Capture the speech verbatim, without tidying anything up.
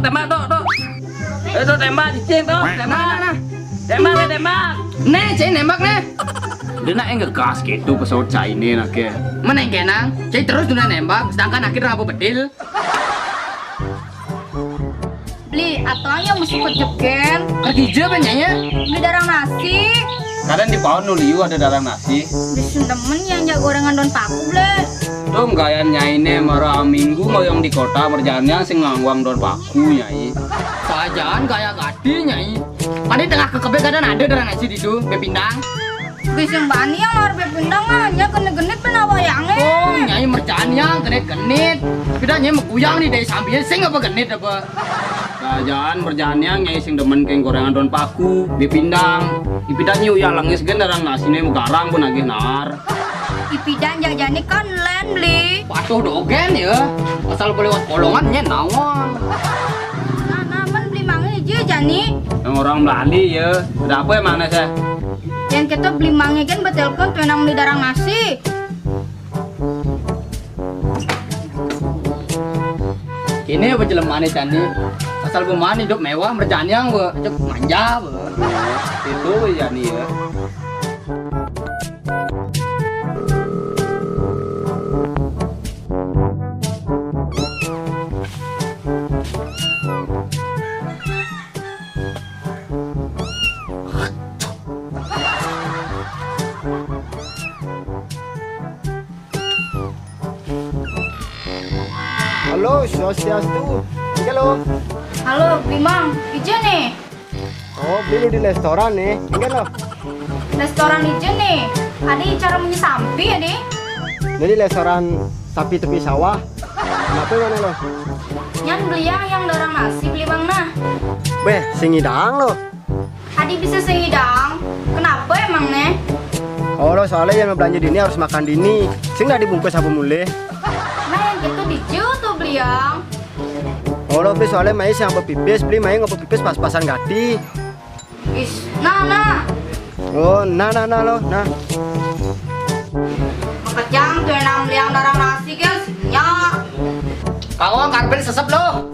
Tembak, Tok, Tok. Eh, Tok, tembak, cicing, Tok, tembak. Nah, nah, nah. Tembak, eh, tembak. Nih, cai nembak, nih. Dia nak ngegas gitu pesawat China nak ke. Mana yang kenang? Cai terus tuh nembak, sedangkan akhirnya apa betil? Beli, atau yang masuk ke jegen. Kerja apa, Nyai? Beli darang nasi. Kadang di pohon nu liu ada darang nasi. Di sendemen yang jago gorengan daun paku, Beli. Tuh, gaya Nyai ne marah minggu ngoyong di kota, merjaniang sing ngangwang daun paku, Nyai. Sajaan gaya gati, Nyai. Tadi tengah ke kebe kadang ada darang nasi di tu, bepindang. Bising bani yang harus bepindang mah, nya genit-genit pernah wayangnya. Oh, Nyai merjaniang genit-genit. Pida Nyai meguyang nih dari sambil sing apa genit apa? Sajaan merjaniang Nyai sing demen keng gorengan daun paku, bepindang. Ipida Nyai uyah lengis gen darang nasi ne megarang pun agih nar. Ipidan jajani kan len, Beli. Patuh dogen ya. Asal boleh lewat kolongan nya nawang. Nah, namen Beli mangi je jani. Yang orang melali ya. Ada apa emang nasa? Yang kita Beli mangi kan betelpon tuh nang beli darang nasi. Ini apa jelemane jani? Asal pemani hidup mewah merjaniang we, cek manja we. Itu ya nih ya. Halo, swastiastu. Halo. Halo, Bimang. Ije nih. Oh, beli lu di restoran nih. Enggak lo. Restoran ije nih. Adi cara punya sampi ya, Di? Jadi restoran sapi tepi sawah. Kenapa mana lo? Nyan beli yang, yang darang nasi beli bang nah. Beh, sing idang lo. Adi bisa sing idang. Kenapa emang nih? Oh, lo soalnya yang belanja dini harus makan dini. Sing dah dibungkus apa mulai? Nah, yang gitu di tuh beli yang. Oh, lo beli soalnya mai siang pipis, beli mai ngopi pipis pas-pasan gati. Is, nah, nah. Oh, nah, nah, nah, lo, nah. Makejang tuh enam liang darang nasi, guys. Nya. Kawang karpet sesep lo.